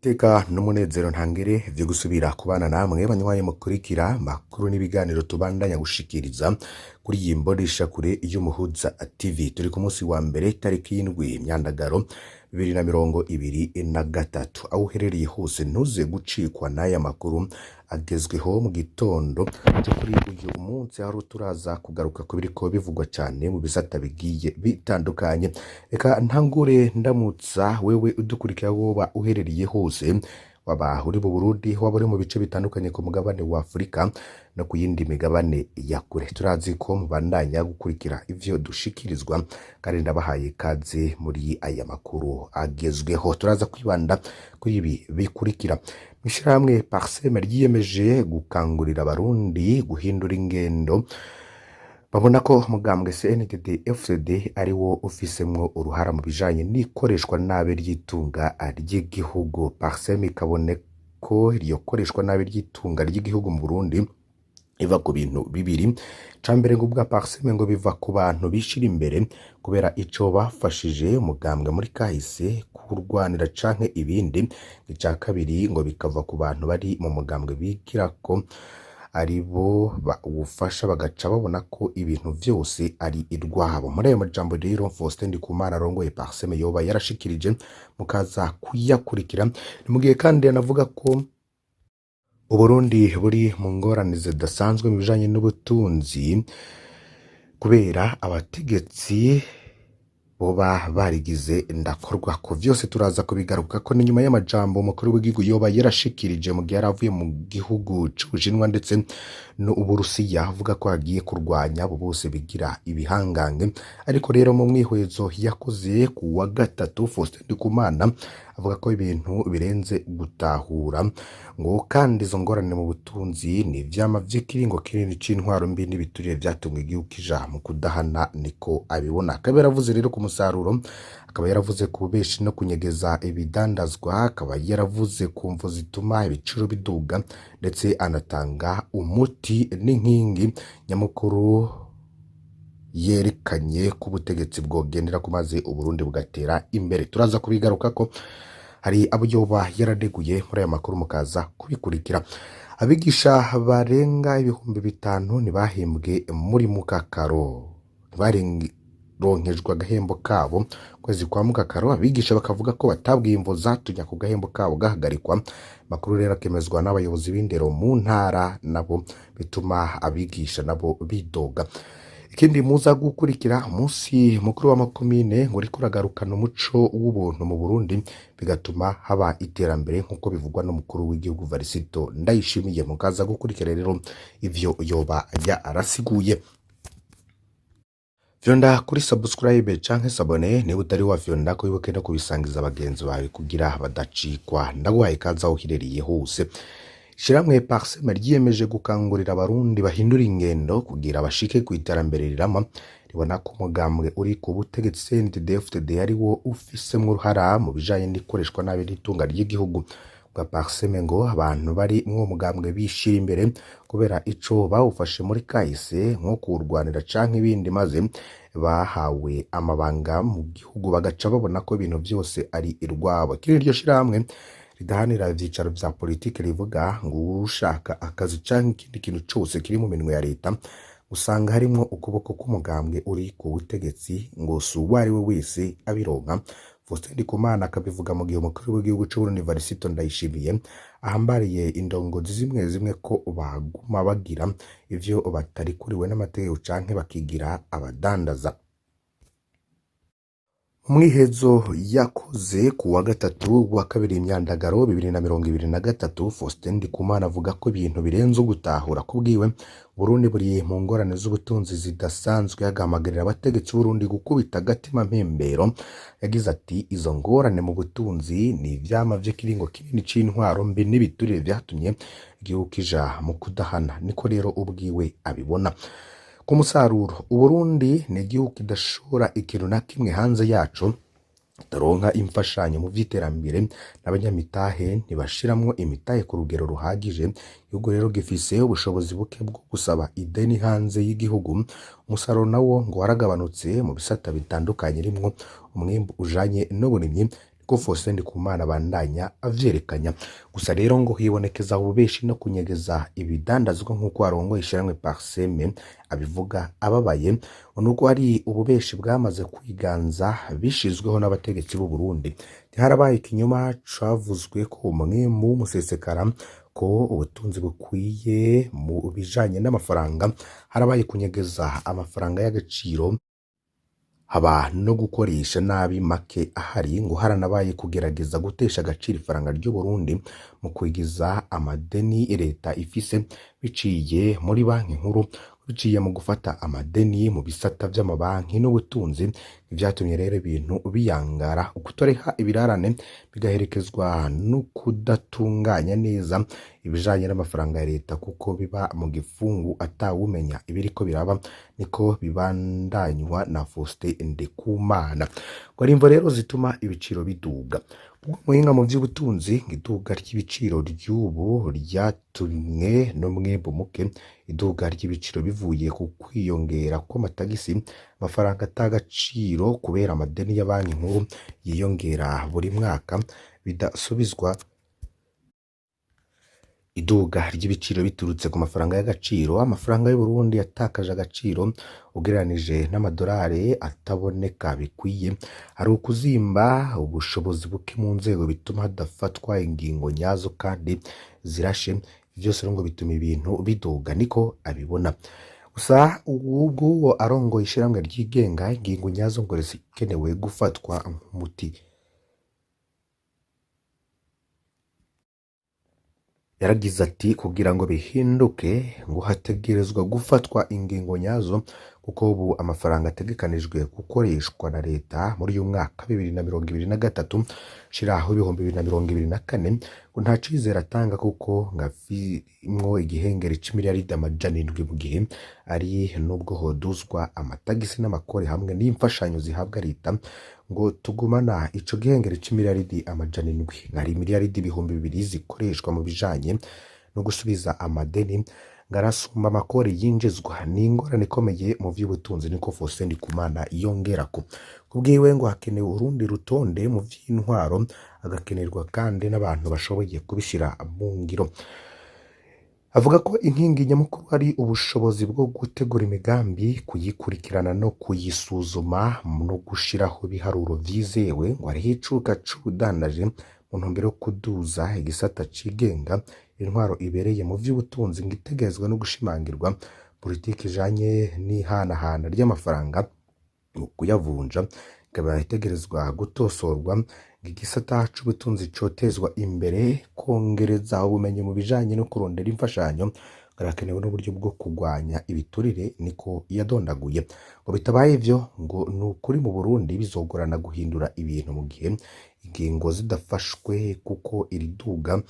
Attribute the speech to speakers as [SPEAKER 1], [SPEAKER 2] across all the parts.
[SPEAKER 1] Iteka n'umunezero ntangere vyo gusubira kubana namwe banywanyi mukurikira makuru n'ibiganiro tubandanya gushikiriza kuri iyi mboneshakure y'Umuhuza TV. Turi ku munsi wa mbere tariki y'indwi Myandagaro 2023. Aho uherereye hose ntuze gucikwa n'aya makuru agezweho mu gitondo cyo kuri uyu munsi, aho turaza kugaruka ku biriko bivugwa cane mu bisata bigiye bitandukanye. Reka ntangure ndamutsa wewe udukurikira woba uherereye hose, waba uri mu Burundi, waba uri mu bice bitandukanye ku mugabane wa Afurika no ku yindi migabane ya kure. Turazi ko mubandanya gukurikira ivyo dushikirizwa kandi ndabahaye ikaze muri aya makuru agezweho. Turaza kwibanda kuri ibi bikurikira: Mw'ishirahamwe Parsem ryiyemeje gukangurira abarundi guhindura ingendo, babona ko umugambwe CNDD FDD ari wo ufisemwo uruhara mu bijanye n'ikoreshwa nabi ry'itunga ry'igihugu. Parsem ikabone ko iryo koreshwa nabi ry'itunga ry'igihugu mu Burundi iva ku bintu bibiri. Cambere, ngo ubwa Parsem ngo biva ku bantu bishira imbere kubera ico bafashije umugambwe muri kahise kurwanira canke ibindi. Ica kabiri ngo bikava ku bantu bari mu mugambwe bigira ko ari bo bawufasha, bagaca babona ko ibintu vyose ari irwabo. Muri ayo majambo rero Faustin Ndikumana arongoye Parsem yoba yarashikirije, mukaza kuyakurikira. Ni mu gihe kandi anavuga ko Uburundi buri mu ngorane zidasanzwe mu bijanye n'ubutunzi kubera abategetsi boba barigize ndakorwa ko. Vyose turaza kubigaruka ko ni nyuma y'amajambo umukuru w'igihugu yoba yarashikirije mu gihe yari avuye mu gihugu c'Ubushinwa ndetse n'Uburusiya, avuga ko agiye kurwanya abo bose bigira ibihangange. Ariko rero mu mwihwezo yakoze ku wa gatatu, Faustin Ndikumana avuga ko ibintu birenze gutahura, ngo kandi izo ngorane mu butunzi ni ivyama vy'ikiringo kinini c'intwaro mbi n'ibiturire vyatumwe igihugu kija mu kudahana, niko abibona. Akaba yaravuze rero ku musaruro, akaba yaravuze ku bubeshi no kunyegeza ibidandazwa, akaba yaravuze ku mvo zituma ibiciro biduga, ndetse anatanga umuti n'inkingi nyamukuru yerekanye ko ubutegetsi bwogendera ku maze Uburundi bugatera imbere. Turaza kubigarukako, hari abo yoba yaradeguye muri aya makuru, mukaza kubikurikira. Abigisha barenga 5000 ntibahembwe muri Mukakaro, ntibaronkejwe agahembo kabo kwezi kwa Mukakaro. Abigisha bakavuga ko batabwiye imvo zatumye ako gahembo kabo gahagarikwa. Makuru rero akemezwa n'abayobozi b'indero mu ntara nabo, bituma abigisha nabo bidoga. Ikindi muza gukurikira: umunsi mukuru w'amakomine ngo uriko uragarukana umuco w'ubuntu mu Burundi, bigatuma haba iterambere nk'uko bivugwa n'umukuru w'igihugu Varisito Ndayishimiye. Mukaza gukurikira rero ivyo yoba yarasiguye. Fyonda kuri subscribe canke s'abonner niba utari wafyonda, wibuke no kubisangiza bagenzi bawe kugira badacikwa. Ndaguhaye ikaze aho uherereye hose. Ishirahamwe Parsem ryiyemeje gukangurira abarundi bahindura ingendo kugira bashike ku iterambere rirama, ribona ko umugambwe uri ku butegetsi CNDD-FDD ari wo ufisemwo uruhara mu bijanye n'ikoreshwa nabi ry'itunga ry'igihugu. Bwa Parsem ngo abantu bari mw'uwo mugambwe bishira imbere kubera ico bawufashe muri kahise nko kuwurwanira canke ibindi, maze bahawe amabanga mu gihugu bagaca babona ko ibintu vyose ari irwabo. Kuri iryo shirahamwe ridahanira ivyicaro vya politike rivuga ngo ushaka akazi canke ikindi kintu cose kiri mu minwe ya leta usanga harimwo ukuboko k'umugambwe uri ku butegetsi, ngo si uwo ari we wese abironka. Faustin Ndikumana akabivuga mu gihe umukuru w'igihugu c'Uburundi Varisito Ndayishimiye ahambariye indongozi zimwe zimwe ko baguma bagira ivyo batarikuriwe n'amategeko canke bakigira abadandaza. Umwihezo yakoze ku wa gatatu wa kabiri Imyandagaro 2023, Faustin Ndikumana avuga ko ibintu birenze ugutahura. Kubwiwe, Burundi buri mu ngorane z'ubutunzi zidasanzwe, agahamagarira abategetsi b'Uburundi gukubita agatima mpembero. Yagize ati: "Izo ngorane mu butunzi ni ivyama vy'ikiringo kinini c'intwaro mbi n'ibiturire vyatumye igihugu kija mu kudahana." Niko rero ubwiwe abibona. Ku musaruro, Uburundi ni igihugu kidashora ikintu na kimwe hanze yaco, kitaronka imfashanyo mu vy'iterambere, n'abanyamitahe ntibashiramwo imitahe ku rugero ruhagije. Igihugu rero gifise ubushobozi buke bwo gusaba ideni hanze y'igihugu. Umusaruro nawo ngo waragabanutse mu bisata bitandukanye, rimwo umwimbu ujanye n'uburimyi. Ko Faustin Ndikumana abandanya avyerekanya. Gusa rero ngo hibonekeza ububeshi no kunyegeza ibidandazwa, nk'uko arongoye ishirahamwe Parseme abivuga ababaye, ngo nuko hari ububeshi bwamaze kwiganza bishizweho n'abategetsi b'u Burundi. Harabaye ikinyoma cavuzwe ko umwimbu w'umusesekara, ko ubutunzi bukwiye mu bijanye n'amafaranga. Harabaye kunyegeza amafaranga y'agaciro, haba no gukoresha nabi make ahari. Ngo haranabaye kugerageza gutesha agaciro ifaranga ry'u Burundi mu kwigiza amadeni leta ifise biciye muri Banki Nkuru, biciye mu gufata amadeni mu bisata vy'amabanki n'ubutunzi. Vyatumye rero ibintu biyangara, ukutoreha ibirarane bigaherekezwa no kudatunganya neza ibijanye n'amafaranga ya leta, kuko biba mu gifungu atawumenya ibiriko biraba. Niko bibandanywa na Faustin Ndikumana. Ngo hari imvo rero zituma ibiciro biduga. Ubwo muhinga mu vy'ubutunzi, iduga ry'ibiciro ry'ubu ryatumwe n'umwimbu muke, iduga ry'ibiciro bivuye ku kwiyongera kw'amatagisi, amafaranga atagaciro kubera amadeni ya Banki Nkuru yiyongera buri mwaka bidasubizwa, iduga ry'ibiciro biturutse ku mafaranga y'agaciro, amafaranga y'u Burundi yatakaje agaciro ugereranije n'amadolari ataboneka bikwiye. Hari ukuzimba, ubushobozi buke mu nzego bituma hadafatwa ingingo nyazo kandi zirashe. Vyose rero ngo bituma ibintu biduga, niko abibona. Gusa ubwo arongoye ishirahamwe ryigenga, ingingo nyazo ngo zikenewe gufatwa nk'umuti. Yaragize ati: "Kugira ngo bihinduke ngo hategerezwa gufatwa ingingo nyazo, kuko ubu amafaranga ategekanijwe gukoreshwa na leta muri uyu mwaka 2023 shiraho 2024 ngo nta cizere atanga, kuko ngo arimwo igihengeri c'imiliyaridi 700, mu gihe ari nubwo hoduzwa amatagisi n'amakori hamwe n'imfashanyo zihabwa leta, ngo tugumana ico gihengeri c'imiliyaridi 700. Hari imiliyaridi 2000 zikoreshwa mu bijanye no gusubiza amadeni, ngo arasumba amakori yinjizwa. Ni ingorane ikomeye mu vy'ubutunzi," niko Faustin Ndikumana yongerako. Kubwiwe ngo hakenewe urundi rutonde mu vy'intwaro, hagakenerwa kandi n'abantu bashoboye kubishira mu ngiro. Avuga ko inkingi nyamukuru ari ubushobozi bwo gutegura imigambi, kuyikurikirana no kuyisuzuma, no gushiraho ibiharuro vyizewe. Ngo hariho icuka c'ubudandaji mu ntumbero yo kuduza igisata cigenga. Intwaro ibereye mu vy'ubutunzi ngo itegerezwa no gushimangirwa, politiki ijanye n'ihanahana ry'amafaranga mu kuyavunja ikaba itegerezwa gutosorwa, ngo igisata c'ubutunzi cotezwa imbere, kongereza ubumenyi mu bijanye no kurondera imfashanyo, harakenewe n'uburyo bwo kugwanya ibiturire, niko yadondaguye. Ngo bitabaye ivyo, ngo ni ukuri mu Burundi bizogorana guhindura ibintu mu gihe ingingo zidafashwe, kuko iri duga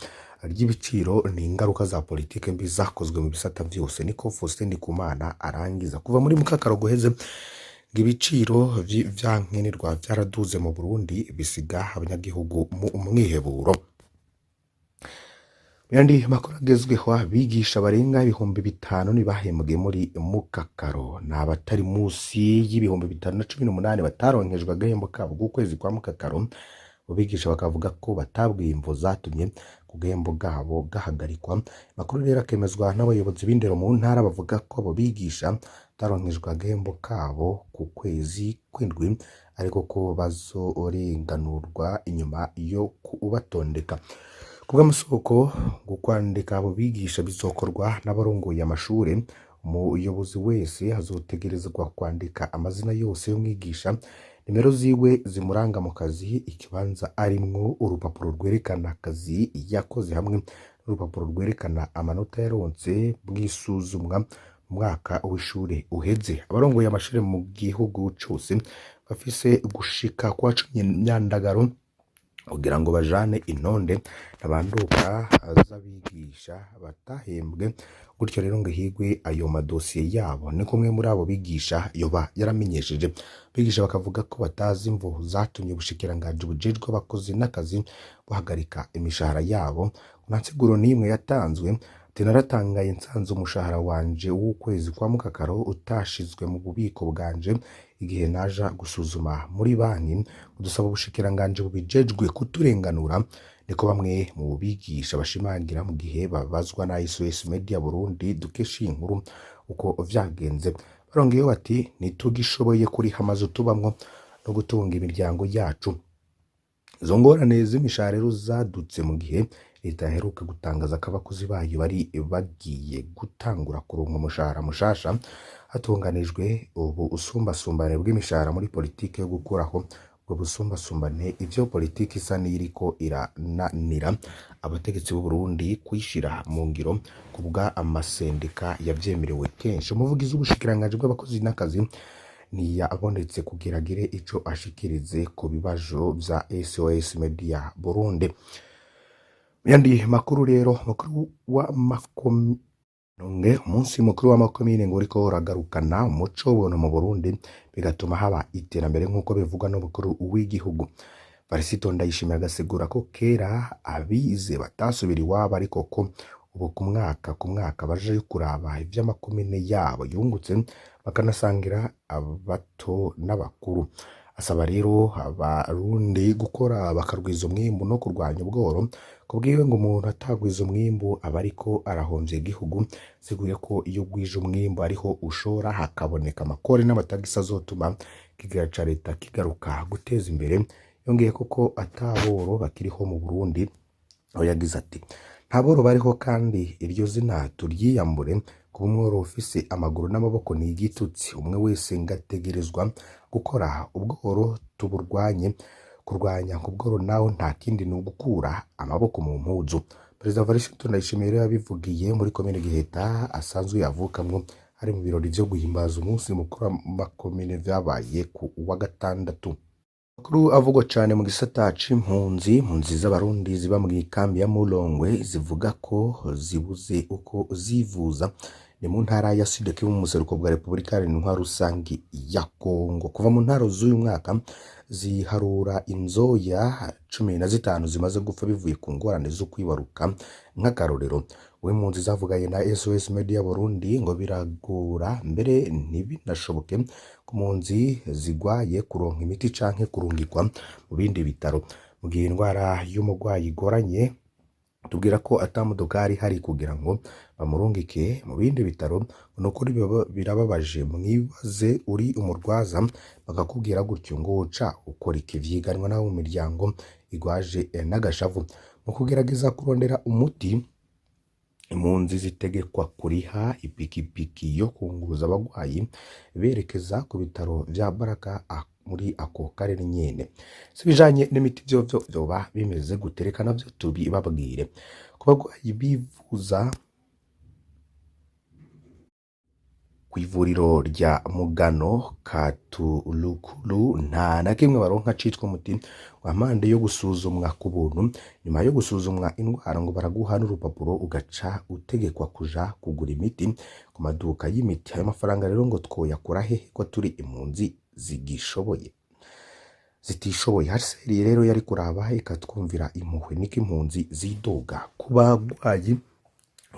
[SPEAKER 1] ry'ibiciro ni ingaruka za politike mbi zakozwe mu bisata vyose, niko Faustin Ndikumana arangiza. Kuva muri mukakaro guheze, ngo ibiciro vyankenerwa vyaraduze mu Burundi, bisiga abanyagihugu mu mwiheburo. Mu yandi makuru agezweho, abigisha barenga 5000 ntibahembwe muri mukakaro. Ni abatari munsi y'5018 bataronkejwe agahembo kabo k'ukwezi kwa mukakaro. Abo bigisha bakavuga ko batabwiye imvo zatumye ku gahembo kabo gahagarikwa. Amakuru rero akemezwa n'abayobozi b'indero mu ntara, bavuga ko abo bigisha bataronkejwe agahembo kabo ku kwezi kw'indwi, ariko ko bazorenganurwa inyuma yo kubatondeka. Ku bw'amasoko, ngo kwandika abo bigisha bizokorwa n'abarongoye amashure. Umuyobozi wese azotegerezwa kwandika amazina yose y'umwigisha, nimero ziwe zimuranga mu kazi, ikibanza arimwo, urupapuro rwerekana akazi yakoze hamwe n'urupapuro rwerekana amanota yaronse bw'isuzumwa mu mwaka w'ishure uheze. Abarongoye amashure mu gihugu cose bafise gushika kwa 10 Myandagaro kugira ngo bajane intonde ntabanduka z'abigisha batahembwe, gutyo rero ngo higwe ayo madosiye yabo, ni kumwe muri abo bigisha yoba yaramenyesheje. Abigisha bakavuga ko batazi imvo zatumye ubushikiranganji bujejwe abakozi n'akazi buhagarika imishahara yabo, nta nsiguro n'imwe yatanzwe. Ati naratangaye nsanze umushahara wanje w'ukwezi kwa mukakaro utashizwe mu bubiko bwanje igihe naja gusuzuma muri banki, udusaba ubushikiranganji bubijejwe kuturenganura, niko bamwe mu bigisha bashimangira mu gihe babazwa na SOS Media Burundi dukesha iyi nkuru uko vyagenze. Barongeyeho bati ntitugishoboye kuriha amazu tubamwo no gutunga imiryango yacu. Izo ngorane z'imishahara rero zadutse mu gihe leta yaheruka gutangaza ko abakozi bayo bari bagiye gutangura kuronka umushahara mushasha, hatunganijwe ubu usumbasumbane bw'imishahara muri politike yo gukuraho ubwo busumbasumbane, ivyo politike isa n'iyiriko irananira abategetsi b'u Burundi kuyishira mu ngiro kubwa amasendika yavyemerewe kenshi. Umuvugizi w'ubushikiranganji bw'abakozi n'akazi ntiyabonetse kugira agire ico ashikirize ku bibazo vya SOS Media Burundi. Mu yandi makuru rero, mukuru wa makomine, umunsi mukuru w'amakomine ngo uriko uragarukana umuco w'ubuntu mu Burundi, bigatuma haba iterambere nk'uko bivugwa n'umukuru w'igihugu. Varisito Ndayishimiye agasigura ko kera abize batasubira iwabo, ariko ko ubu ku mwaka bajayo kuraba ivy'amakomine yabo yungutse, bakanasangira abato n'abakuru. Asaba rero abarundi gukora bakarwiza umwimbu no kurwanya ubworo. Kubwiwe ngo umuntu atagwiza umwimbu aba ariko arahomvya igihugu. Siguye ko iyo ugwije umwimbu ariho ushora, hakaboneka amakori n'amatagisi azotuma ikigega ca leta kigaruka guteza imbere. Yongeye ko ataboro bakiriho mu Burundi, aho yagize ati nta boro bariho kandi iryo zina turyiyambure. Kuba umworo ufise amaguru n'amaboko ni igitutsi, umwe wese ngategerezwa gukora. Ubworo tuburwanye, kurwanya ubworo naho nta kindi ni ugukura amaboko mu mpuzu. Perezida Varisito Ndayishimiye rero yabivugiye muri komine Giheta asanzwe yavukamwo, ari mu birori vyo guhimbaza umunsi mukuru w'amakomine vyabaye ku wa gatandatu. Amakuru avugwa cane mu gisata c'impunzi, impunzi z'abarundi ziba mw'ikambi ya Mulongwe zivuga ko zibuze uko zivuza. Ni mu ntara ya Sud Kivu mu buseruko bwa Repubulika Iharanira Intwaro Rusangi ya Kongo. Kuva mu ntaro z'uyu mwaka ziharura inzoya 15 zimaze gupfa bivuye ku ngorane zo kwibaruka. Nk'akarorero, uw'impunzi zavuganye na SOS Media Burundi ngo biragora mbere ntibinashoboke ku mpunzi zigwaye kuronka imiti canke kurungikwa mu bindi bitaro. Mu gihe indwara y'umurwayi igoranye, tubwira ko ata modokari ihari kugira ngo bamurungike mu bindi bitaro. Nukuri birababaje, mwibaze uri umurwaza bakakubwira gutyo, ngo woca ukora iki? Vyiganwa n'abo mu miryango igwaje n'agashavu. Mu kugerageza kurondera umuti, impunzi zitegekwa kuriha ipikipiki yo kunguruza abagwayi berekeza ku bitaro vya Baraka muri ako karere nyene. Si ibijanye n'imiti vyovyo vyoba bimeze gute? Reka navyo tubibabwire. Ku bagwayi bivuza kw'ivuriro rya Mugano Katulukulu nta na kimwe baronka citwa umuti wa mpande yo gusuzumwa ku buntu. Nyuma yo gusuzumwa indwara ngo baraguha n'urupapuro, ugaca utegekwa kuja kugura imiti ku maduka y'imiti. Ayo mafaranga rero ngo twoyakura hehe ko turi impunzi zigishoboye zitishoboye? HCR rero yari kuraba ikatwumvira impuhwe, niko impunzi zidoga. Ku bagwayi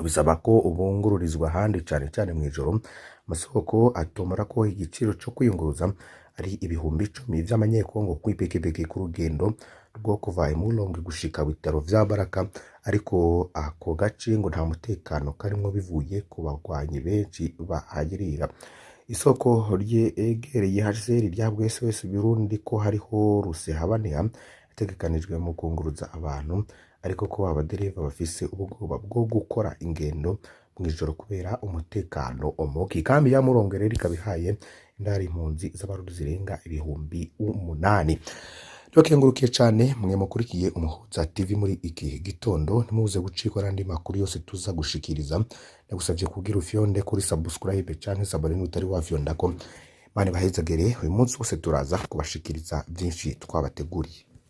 [SPEAKER 1] bisaba ko bungururizwa ahandi, cane cane mw'ijoro. Amasoko atomora ko igiciro co kwiyunguruza ari 10,000 vy'amanyekongo kw'ipikipiki ku rugendo rwo kuva i Mulongwe gushika bitaro vya Baraka, ariko ako gace ngo nta mutekano karimwo bivuye ku bagwanyi benshi bahayirira. Isoko ryegereye HCR ryabwiye SOS Burundi ko hariho rusehabaniha yategekanijwe mu kunguruza abantu, ariko ko abadereva bafise ubwoba bwo gukora ingendo mw'ijoro kubera umutekano muke. Ikambi ya Mulongwe rero ikaba ihaye indaro impunzi z'abarundi zirenga 8,000. Tubakengurukiye cane mwe mukurikiye Umuhuza TV muri iki gitondo, ntimuze gucikwa n'andi makuru yose tuza gushikiriza. Ndagusavye kugira ufyonde kuri subscribe canke s'abonner utari wafyondako. Imana ibahezagere, uyu munsi wose turaza kubashikiriza vyinshi twabateguriye.